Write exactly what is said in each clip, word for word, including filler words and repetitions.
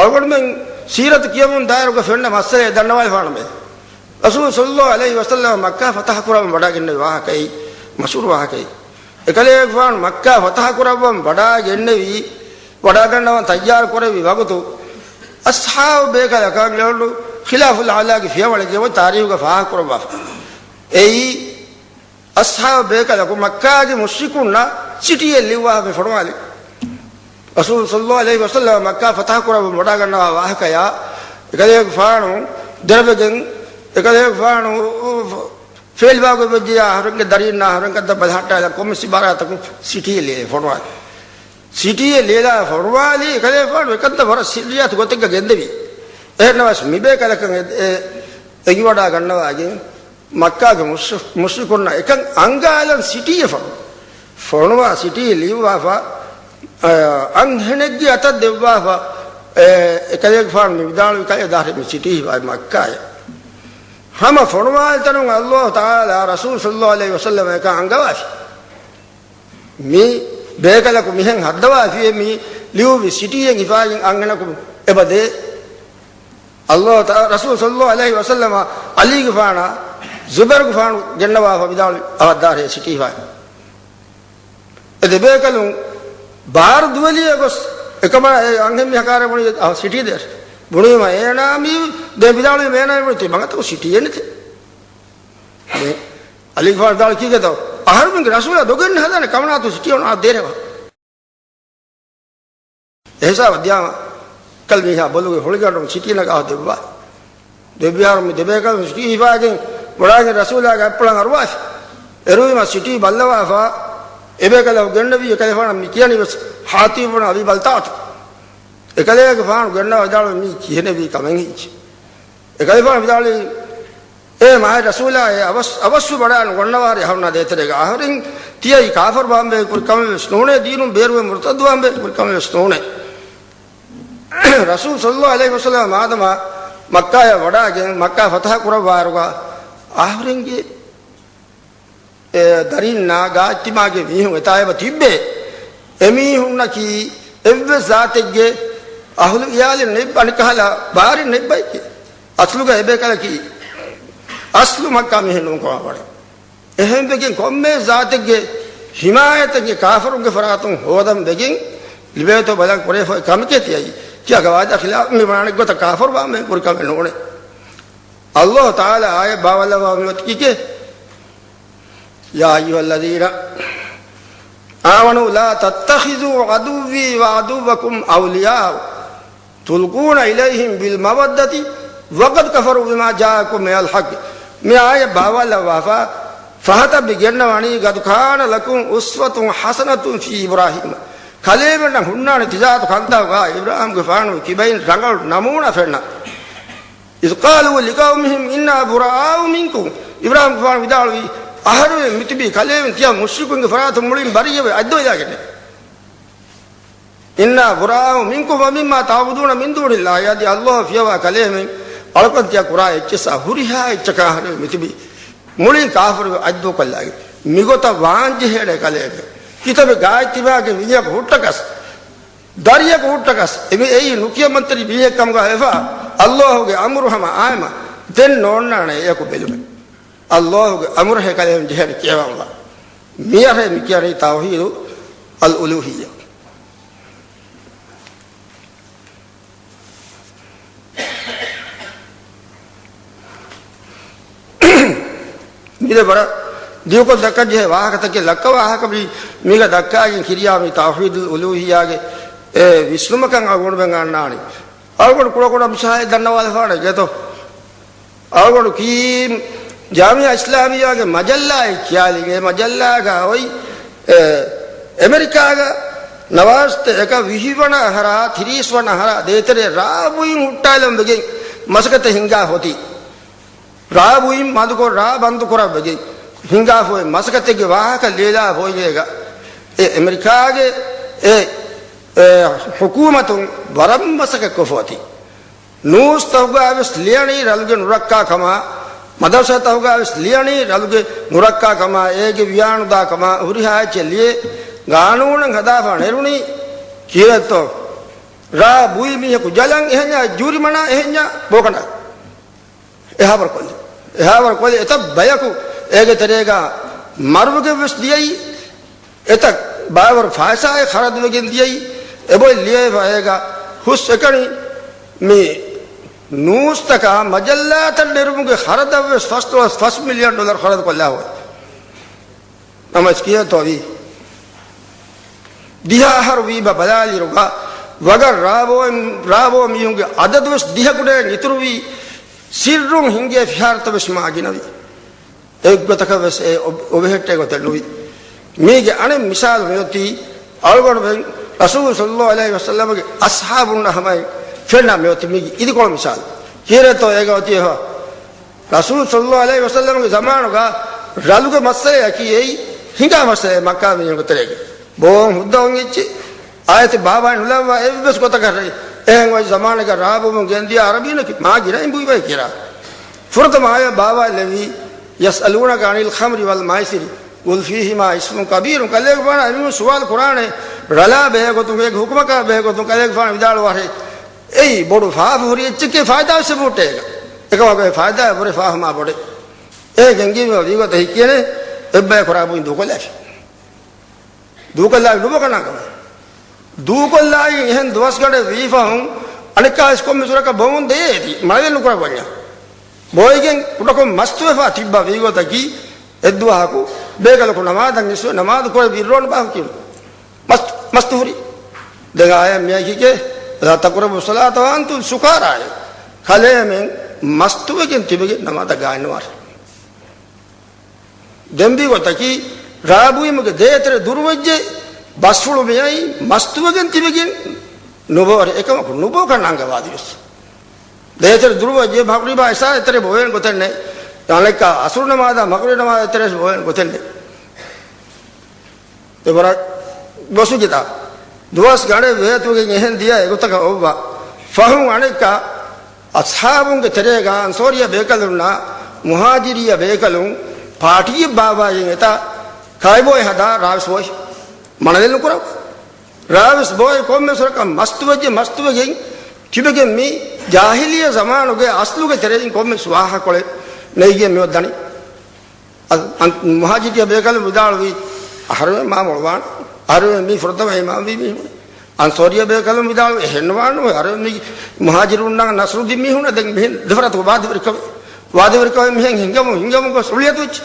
އަޅުގަނޑުމެން ސީރަތު ކިޔަމުން ދާއިރުގަ ފެންނަ މައްސަލައެއް ދަންނަވާލިފާނަމޭ. ރަސޫލު ޞައްލައްލާހު ޢަލައިހި ވަސައްލަމަ މައްކާ ފަތަޙަ ކުރަމުން ވަޑައިގެންނެވި ވާހަކައީ، މަޝްހޫރު ވާހަކައީ. އެކަލޭގެފާނު މައްކާ ފަތަޙަ ކުރައްވަން ވަޑައިގެންނެވި، ވަޑައިގަންނަވަން ތައްޔާރު ކުރެއްވި ވަގުތު، އަޞްޙާބު ބޭކަލަކަށް އެޅުނު ޚިލާފުލް އަޢުލާގެ ފިޔަވަޅެއްގެ ތާރީޚުގަ ފާހަގަކުރައްވާފަ. އެއީ، އަޞްޙާބު ބޭކަލަކު މައްކާގެ މުޝްރިކުންނަށް ސިޓީއެއް ލިއްވާފަ ފޮނުވާލި. ރަސޫލު ޞައްލައްލާހު ޢަލައިހި ވަސައްލަމަ މައްކާ ފަތަޙަ ކުރައްވަން ވަޑައިގަންނަވާ ވާހަކަޔާ، އެކަލޭގެފާނު ދެރަވެގެން، އެކަލޭގެފާނު ފޭލިވާގޮތް ވެއްޖެޔާ އަހަރެންގެ ދަރީންނާ އަހަރެން ކަންތައް ބަލަހައްޓާލަން ކޮންމެސް އިބާރާތަކުން ސިޓީއެއް ލިޔެ ފޮނުވާލި. ސިޓީއެއް ލިޔެލާ ފޮނުވާލީ، އެކަލޭގެފާނު އެކަންތައް ވަރަށް ސިއްރިއްޔާތު ގޮތެއްގަ ގެންދެވީ. އެހެންނަމަވެސް މިބޭކަލަކަށް އެ، އެ، އެނގިވަޑާ ގަންނަވާގެން، މައްކާގެ މުޝްރި-، މުޝްރިކުންނަށް އެކަން އަންގާލަން ސިޓީއެއް ފޮނު-، ފޮނުވާ ސިޓީ ލިއްވާފަ، އަ، އަންހެނެއްގެ އަތަށް ދެއްވާފަ، އެ، އެކަލޭގެފާނު މި ވިދާޅުވި ކަލޭ ދާހްރެ މި ސިޓީ ހިފާ މައްކާއެއް. ހަމަ ފޮނުވާލި ތަނުން އައްލާހު ތަޢާލާ ރަސޫލު ޞައްލައްލާހު ޢަލައިހި ވަސައްލަމަ އެކަން އަންގަވާފި. މި ބޭކަލަކު މިހެން ހައްދަވާފިއޭ މި ލިޔުއްވި ސިޓީއެއް ހިފާގެން އަންހެނަކު އެބަ ދޭ. އައްލާހު ތަ-، ރަސޫލު ޞައްލައްލާހު ޢަލައިހި ވަސައްލަމަ ޢަލީގެފާނާ ޒުބައިރުގެފާނު ގެންނަވާފަ ވިދާޅުވި އަވަށްދާށޭ ސިޓީ ހިފާ. އެ ދެބޭކަލުން ބާރު ދުވެލިއެއް ގޮސް އެކަމާ އެ އަންހެން މީހަކާރެ ބުނި އަ ސިޓީ ދޭށޭ. ބުނީމަ އޭނާ މީ ދެން ވިދާޅުވީމަ އޭނާ ބުނި ތި މަގަތަކު ސިޓީއެއް ނެތޭ. މި ޢަލީގެފާނު ވިދާޅުވީ ކީކޭތޯ؟ އަހަރުމެންގެ ރަސޫލާ ދޮގެއް ނެހަދާނެ ކަމަނާތު ސިޓީ އޮނާ ދޭނެވާ. އެހިސާބަށް ދިޔާމަ ކަލް މީހާ ބޮލުގެ ހޮޅިގަނޑުން ސިޓީ ނަގާ ދެއްވާ. ދެއްވިއަހަރު މި ދެބޭކަލުން ސިޓީ ހިފާގެން ބޮޑާގެން ރަސޫލާގެ އަތްޕުޅަށް އަރުވާފި. އެރުވީމަ ސިޓީ ބައްލަވާފަ އެބޭކަލަކު ގެންނެވީ އެކަލޭގެފާނަށް މި ކިޔަނީ ވެސް ޙާޠިބު ބުނު އަބީ ބަލްތަޢަތު. އެކަލޭގެފާނު ގެންނަވާ ވިދާޅުވީ މީ ކިހިނެއްވީ ކަމެއް ހިއްޗި. އެކަލޭގެފާނު ވިދާޅުވީ އޭ މާތް ރަސޫލާއޭ، އަވަސް، އަވަސްވެ ބަޑާން ގޮންނަވާރި އަހަރުންނާ ދޭތެރޭގަ އަހަރެން ތިޔައީ ކާފަރު ވާންވެ ކުރި ކަމެއް ވެސް ނޫނޭ، ދީނުން ބޭރުވެ މުރުތައްދު ވާންވެ ކުރި ކަމެއް ވެސް ނޫނޭ. ރަސޫލު ޞައްލައްލާހު ޢަލައިހި ވަސައްލަމަ މާދަމާ މައްކާޔަށް ވަޑާގެން މައްކާ ފަތަޙަ ކުރައްވާއިރުގަ އަހަރެންގެ އެ ދަރީންނާ ގާތްތިމާގެ މީހުން އެތާ އެބަ ތިއްބޭ. އެމީހުންނަކީ އެއްވެސް ޒާތެއްގެ އަހުލު އިޔާލެއް ނެތް އަނެއްކަހަލަ ބާރެއް ނެތް ބައެކޭ. އަސްލުގަ އެބޭކަލަކީ އަސްލު މައްކާ މީހެއް ނޫން ކަމާ ވަނީ. އެހެންވެގެން ކޮންމެ ޒާތެއްގެ ހިމާޔަތެއްގެ ކާފަރުންގެ ފަރާތުން ހޯދަން ވެގެން ލިބޭތޯ ބަލަން ކުރެފަ ކަމެކޭ ތިޔައީ. ތިޔަ ގަވާއިދާ ޚިލާފު މި ވާނެ ގޮތަށް ކާފަރު ވާން ކުރި ކަމެއް ނޫނޭ. އައްލާހު ތަޢާލާ އާޔަތް ބާވައްލަވާ މި އޮތީ ކީކޭ؟ يا أيها الذين آمنوا لا تتخذوا عدوي وعدوكم أولياء تلقون إليهم بالمودة وقد كفروا بما جاءكم من الحق. މި އާޔަތް ބާވައްލަވާފަ ފަހަތަށް މި ގެންނަވަނީ قد كان لكم أسوة حسنة في إبراهيم. ކަލޭމެންނަށް ހުންނާނެ ތިޒާތު ކަންތައްގަ އިބްރާހީމްގެފާނު ކިބައިން ރަނގަޅު ނަމޫނާ ފެންނަ. إذ قالوا لقومهم إنا براء منكم. އިބްރާހީމްގެފާނު ވިދާޅުވީ، އަހަރުމެން މިތިބީ ކަލޭމެން ތިޔަ މުޝްރިކުންގެ ފަރާތުން މުޅިން ބަރީއަވެ އަތްދޮވެލާގެންނެވި. إنا براء منكم ومما تعبدون من دون الله. އަދި އައްލާހު ފިޔަވާ ކަލޭމެން އަޅުކަން ތިޔަ ކުރާ އެއްޗިއްސާ ހުރިހާ އެއްޗަކާ އަހަރުމެން މިތިބީ މުޅިން ކާފަރު އަތްދޫކޮށްލާގެން. މިގޮތަށް ވާންޖެހޭނެ ކަލޭމެން. ކިތަބެއް ގާތްތިމާގެ މީހަކު ހުއްޓަކަސް ދަރިޔަކު ހުއްޓަކަސް، އެމީ އެއީ ނުކިޔަމަންތެރި މީހެއް ކަމުގަ ވެފަ، އައްލާހުގެ އަމުރު ހަމަ އާއިމަ ދެން ނޯންނާނެ އެޔަކު ބެލުމެއް. އައްލާހުގެ އަމުރަށް ކަލޭމެން ޖެހޭނެ ކިޔަވަންވާ. މިއަށް މި ކިޔަނީ ތައުޙީދު އަލް އުލޫހިއްޔާ. މިދެ ވަރަށް ދިޔުކޮށް ދައްކަން ޖެހޭ ވާހަކަތަކެއް ލައްކަ ވާހަކަ މި، މީގަ ދައްކާގެން ކިރިޔާ މި ތައުޙީދުލް އުލޫހިއްޔާގެ އެ ވިސްނުމަކަށް އަޅުގަނޑުމެން އަންނާނީ. އަޅުގަނޑު ކުޑަކުޑަ މިސާލެއް ދަންނަވާލަފާނެ ގެތޯ. އަޅުގަނޑު ކީ ޖާމިޢާ އިސްލާމިއްޔާގެ މަޖައްލާއެއް ކިޔާލިގެ މަޖައްލާގަ އޮތް އެ، އެމެރިކާގަ ނަވާސްތޭކަ ވިހި ވަނަ އަހަރާ، ތިރީސް ވަނަ އަހަރާ ދޭތެރޭ ރާ ބުއިން ހުއްޓާލަން ވެގެން މަސަކަތެއް ހިނގާފަ އޮތީ. ރާ ބުއިން ބަންދުކޮށް، ރާ ބަންދުކުރަން ވެގެން ހިނގާފަ އޮތް މަސަކަތެއްގެ ވާހަކަ ލިޔެލާފަ އޮތް އޭގަ. އެ އެމެރިކާގެ އެ، އެ ޙުކޫމަތުން ވަރަށް މަސަކަތް ކޮށްފަ އޮތީ. ނޫސްތަކުގައިވެސް ލިޔަނީ ރަލުގެ ނުރައްކާ ކަމާ، މަދަރުސާތަކުގައިވެސް ލިޔަނީ ރަލުގެ ނުރައްކާ ކަމާ، އޭގެ ވިޔާނުދާ ކަމާ، ހުރިހާ އެއްޗެއް ލިޔެ ގާނޫނެއް ހަދާފާ ނެރުނީ ކިހިނެއްތޯ؟ ރާ ބުއި މީހަކު ޖަލަން އެހެންޏާ، ޖޫރިމަނާ އެހެންޏާ، ބޯކަނޑާ. އެހާވަރު ކޮށްލި. އެހާވަރު ކޮށްލި އެތައް ބަޔަކު އޭގެ ތެރޭގަ މަރުވެގެން ވެސް ދިޔައީ، އެތައް ބައިވަރު ފައިސާއެއް ޚަރަދުވެގެން ދިޔައީ، އެބޮތް ލިޔެފަ އޭގަ ހުސް އެކަނި މި ނޫސްތަކާ މަޖައްލާތައް ނެރުމުގެ ޚަރަދަށް ވެސް ފަސްދޮޅަސް ފަސް މިލިއަން ޑޮލަރު ޚަރަދު ކޮށްލާ ހުވަ. ނަމަވެސް ކިހިނެއްތޯ ވީ؟ ދިހަ އަހަރު ވީމަ ބަލާލިއިރުގަ ވަގަށް ރާވޯ، ރާވޯ މީހުންގެ އަދަދު ވެސް ދިހަ ގުނައެއް އިތުރުވީ، ސިއްރުން ހިންގޭ ފިހާރަތައް ވެސް މާ ގިނަވީ. އެއްގޮތަކަށް ވެސް އެ އޮ-، އޮވެހެއްޓޭ ގޮތެއް ނުވި. މީގެ އަނެއް މިސާލު މިއޮތީ، އަޅުގަނޑުމެން ރަސޫލު ޞައްލައްލާހު ޢަލައިހި ވަސައްލަމަގެ އަޞްޙާބުންނާ ހަމައިން ފެންނަ މިއޮތީ މީގެ އިދިކޮޅު މިސާލު. ކީރެތޯ އޭގަ އޮތީ އެފަ؟ ރަސޫލު ޞައްލައްލާހު ޢަލައިހި ވަސައްލަމަގެ ޒަމާނުގަ ރަލުގެ މައްސަލަޔަކީ އެއީ ހިނގާ މައްސަލައެއް މައްކާ މީހުންގެ ތެރޭގަ. ބޯން ހުއްދަވަން އެއްޗެއް. އާޔަތެއް ބާވާއެއް ނުލައްވާ އެއްވެސް ގޮތަކަށް ރޭ. އެހެން އޮތް ޒަމާނެއްގަ ރާ ބުމުން ގެންދިޔަ އަރަބީންނަކީ މާ ގިނައިން ބުއިބައި ކިރާ. ފުރަތަމަ އާޔަތް ބާވާލެއްވީ، يسألونك عن الخمر والميسر قل فيهما إثم كبير. ކަލޭގެފާނާ އެމީހުން ސުވާލު ކުރާނެ ރަލާ ބެހޭގޮތުން، އޭގެ ހުކުމަކާ ބެހޭގޮތުން. ކަލޭގެފާނު ވިދާޅުވާށޭ، އެއީ ބޮޑު ފާފަ ހުރި އެއްޗެކޭ، ފައިދާވެސް އެބަހުއްޓޭ އޭގަ. އެކަމަކު އެ ފައިދާއަށްވުރެ ފާފަ މާ ބޮޑޭ. އޭ ގެންގިވީމަ ވީގޮތަށް ހިއްކޭނެ، އެއްބަޔަކު ރާ ބުއިން ދޫކޮށްލާފި. ދޫކޮށްލާފި ނުބޯކަން ނަންގަވާ. ދޫކޮށްލާއި އެހެން ދުވަސްގަނޑެއް ވީފަހުން އަނެއްކާވެސް ކޮންމެ ސުރަކަށް ބޮމުން ދޭތީ، މަޅެލުން ކުރައްވަންޏާ. ބޯއިގެން ކުޑަކޮށް މަސްތުވެފާ ތިއްބާ ވީގޮތަކީ، އެއްދުވަހަކު ބޭކަލަކު ނަމާދަށް އިސްވެ ނަމާދު ކުރެ ވިއްރޯން ބާހު ކިޔުނު. މަސް-، މަސްތު ހުރި. ދެން އާޔަ މިއަކީ، "لا تقربوا الصلاة وأنتم سكارى" އޭ. ކަލޭމެން މަސްތުވެގެން ތިބެގެން ނަމާދަށް ގާތްނުވާށޭ. ދެން ވީ ގޮތަކީ، ރާ ބުއިމުގެ ދޭތެރެ ދުރުވެއްޖެ، ބަސްފުޅު މިއައީ، މަސްތުވެގެން ތިބެގެން ނުބޯރެ، އެކަމަކު ނުބޯކަން ނަންގަވާ ދިޔަސް. ދޭތެރެ ދުރުވެއްޖެ، މަޣްރިބާ އިޝާ އެތެރެ ބޮވޭނެ ގޮތެއް ނެތް. އަނެއްކާ އަސުރު ނަމާދާ މަޣްރިބް ނަމާދާ އެތެރެ ބޮވޭނެ ގޮތެއް ނެތް. އެވަރަށް ގޮސްގިތާ. ދުވަސް ގަނޑެއް ވޭތުގެން އެހެން ދިޔަ އެގޮތަކަށް އޮއްވާ. ފަހުން އަނެއްކާ އަޞްޙާބުންގެ ތެރޭގަ އަންޞާރިއްޔާ ބޭކަލުންނާ މުހާޖިރިއްޔާ ބޭކަލުން ޕާޓީއެއް ބާއްވާގެން އެތާ ކައިބޯއެ ހަދާ ރާވެސް ބޯއި. މަނަވެލުން ކުރައްވާ. ރާވެސް ބޯއި ކޮންމެ ސުރަކަށް މަސްތުވެއްޖެ މަސްތުވެގެން ތިބެގެން މި ޖާހިލިއްޔާ ޒަމާނުގެ އަސްލުގެ ތެރެއިން ކޮންމެ ސުވާހަކޮޅެއް ނެތްގެން މިއޮއްދަނީ. އަ-، އަން-، މުހާޖިރިއްޔާ ބޭކަލުން ވިދާޅުވީ، އަހަރެމެން މާ މޮޅުވާނެ. އަހަރެމެން މީ ފުރަތަމަ އިމާމް ވީ މީހުން. އަންޞާރިއްޔާ ބޭކަލުން ވިދާޅުވީ، އެހެން ނުވާނު، އަހަރެމެން މީ މުހާޖިރުންނާ ނަޞްރު ދިން މީހުން، ދެން މިހެން ދެފަރާތު ވާދަވެރިކަމެއް، ވާދަވެރިކަމެއް މިހެން ހިނގަމު، ހިނގަމު ގޮސް ރުޅިއަތުވެއްޖެ.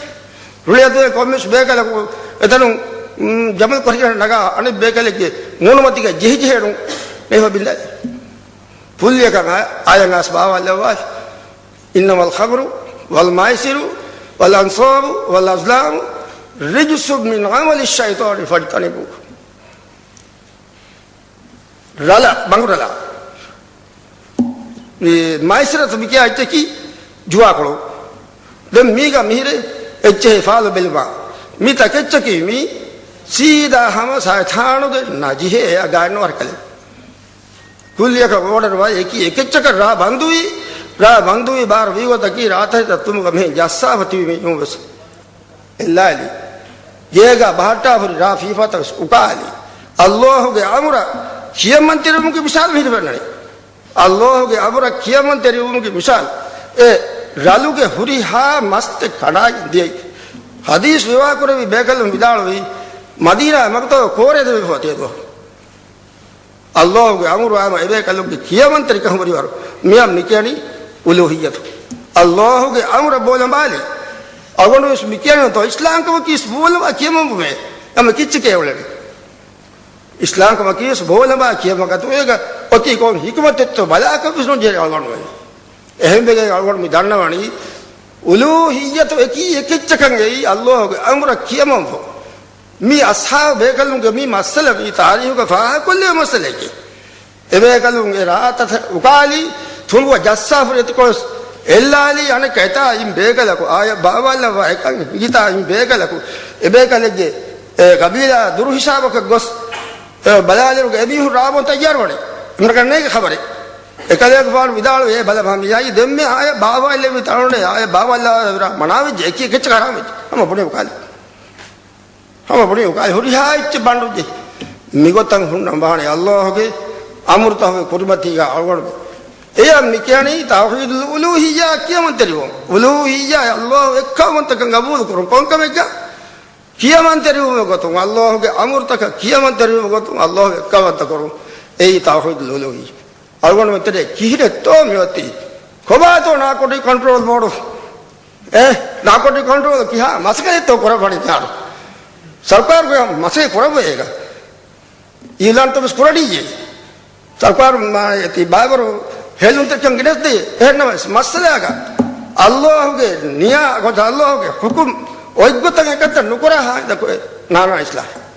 ރުޅިއަތުވެ ކޮންމެސް ބޭކަލަކު އެތަނުން، މް، ޖަމަލް ކޮށިގެން ނަގާ އަނެއް ބޭކަލެއްގެ މޫނުމަތީގަ ޖެހިޖެހޭނު ނޭހަ ބިންދާ. ކުއްލިއަކަށް އާ-، އާޔަތް އަސް ބާވާލައްވާ. إنما الخمر والميسر والأنصاب والأزلام رجس من عمل الشيطان فاجتنبوه. ރަލަ، ބަނގުރަލަ. މި މައިސިރަތު މިކިޔާ އެއްޗަކީ ޖުވާކޮޅު. ދެން މީގަ މިހިރެ އެއްޗެހި ފާލު ބެލުމާ. މި ތަކެއްޗަކީ މީ ސީދާ ހަމަ ޝައިޠާނުގެ ނަޖިހެއް އެއަށް ގާތްނުވާ ކަލެ. ކުއްލިއަކަށް އޯޑަރު ވާ އެކި އެކެއްޗަކަށް ރާ ބަންދުވީ، ރާ ބަންދުވީ ބާރު ވީގޮތަކީ ރާތަހެތައް ތުމުގަ މިހެން ޖައްސާފަ ތިބި މީހުން ވެސް އެއްލާލި. ގޭގަ ބަހައްޓާފަ ހުރި ރާ ފީފާތައް ވެސް އުކާލި. އައްލާހުގެ އަމުރަށް ކިޔަމަންތެރިވުމުގެ މިސާލު މިހިރި ފެންނަނީ. އައްލާހުގެ އަމުރަށް ކިޔަމަންތެރިވުމުގެ މިސާލު. އެ ރަލުގެ ހުރިހާ މަސްތެއް ކަނޑާގެން ދިޔައީ. ޙަދީޘް ރިވާކުރެއްވި ބޭކަލުން ވިދާޅުވީ، މަދީނާ މަގުތައް ކޯރޭ ދެވިފަ ތިޔަދުވަހު. އައްލާހުގެ އަމުރު އާމަ އެބޭކަލުންގެ ކިޔަމަންތެރިކަން ހުރިވަރު. މިއަށް މިކިޔަނީ އުލޫހިއްޔަތު. އައްލާހުގެ އަމުރަށް ބޯލަނބާލި. އަޅުގަނޑު ވެސް މިކިޔަނީ ތޯ އިސްލާމްކަމަކީ ވެސް ބޯލަނބާ ކިޔަމަންވުމޭ. އަމަ ކިއްޗެކޭ އުޅެނީ. އިސްލާމްކަމަކީ ވެސް ބޯލަނބާ ކިޔަމަން ގަތުމޭގަ އޮތީ ކޮން ހިކުމަތެއްތޯ ބަލާކަށް ވެސް ނުޖެހޭ އަޅުގަނޑު ވެ. އެހެންވެގެން އަޅުގަނޑު މި ދަންނަވަނީ، އުލޫހިއްޔަތު އެކީ އެކެއްޗަކަށް އެއީ އައްލާހުގެ އަމުރަށް ކިޔަމަންވުން. މި އަޞްޙާބު ބޭކަލުންގެ މި މައްސަލަ މި ތާރީހުގަ ފާހަގަކޮށްލެވޭ މައްސަލައެކޭ. އެބޭކަލުން އެ ރާތަތައް އުކާލީ، ތުނބު ޖައްސާފަ ހުރި އެތިކޮޅު އެއްލާލީ، އަނެއްކާ އެތާ އިން ބޭކަލަކު އާޔަ ބާވާލައްވާ އެކަން ހިނގިތާ އިން ބޭކަލަކު އެބޭކަލެއްގެ އެ ގަބީލާ ދުރު ހިސާބަކަށް ގޮސް، އެ ބަލާލިއިރުގަ އެމީހުން ރާވަން ތައްޔާރުވަނީ. އެމަނަކަންނޭގެ ޚަބަރެއް. އެކަލޭގެފާނު ވިދާޅުވި އޭ ބަލަ މާ މިއާއީ ދެންމެ އާޔަ ބާވާލެއްވި ތަނުނޭ އާޔަ ބާވާލާ މަނާވެއްޖެ އެކި އެކެއްޗަކަށް ހަރާމްވެއްޖެ. ހަމަ ބުނެ އުކާލި. ހަމަ ބުނި އުކާލި ހުރިހާ އެއްޗެއް ބަންޑުއްޖެ. މިގޮތަށް ހުންނަން ބާނެ އައްލާހުގެ އަމުރުތަކުގެ ކުރިމަތީގަ އަޅުގަނޑު. އެޔަށް މި ކިޔަނީ ތައުޙީދުލް އުލޫހިއްޔާ ކިޔަމަންތެރިވުން. އުލޫހިއްޔާ އައްލާހު އެއްކައުވަންތަކަން ގަބޫލު ކުރުން. ކޮންކަމެއްގަ؟ ކިޔަމަންތެރިވުމުގެ ގޮތުން، އައްލާހުގެ އަމުރުތަކަށް ކިޔަމަންތެރިވުމުގެ ގޮތުން އައްލާހު އެއްކައުވަންތަ ކުރުން. އެއީ ތައުޙީދުލް އުލޫހިއްޔާ. އަޅުގަނޑު މިތެރޭ ކިހިނެއްތޯ މިއޮތީ؟ ކޮބާތޯ ނާކޮޓި ކޮންޓްރޯލް ބޯޑު؟ އެ، ނާކޮޓި ކޮންޓްރޯލް ކިހާ މަސައްކަތެއްތޯ ކުރައްވަނީ މިހާރު؟ ސަރުކާރުގެ މަސައްކަތް ކުރައްވައޭގަ. އިއުލާންތައް ވެސް ކުރަނީއޭ. ސަރުކާރު މާ އެތި ބައިވަރު ހެލުންތެރިކަން ގެނެސްދޭ. އެހެންނަމަވެސް މައްސަލާގަ އައްލާހުގެ ނިޔާ ގޮތަށް، އައްލާހުގެ ޙުކުމް އޮތްގޮތަށް އެކަންތައް ނުކުރާ ހާއިދަކު ނާނާ އިސްލާހެއް.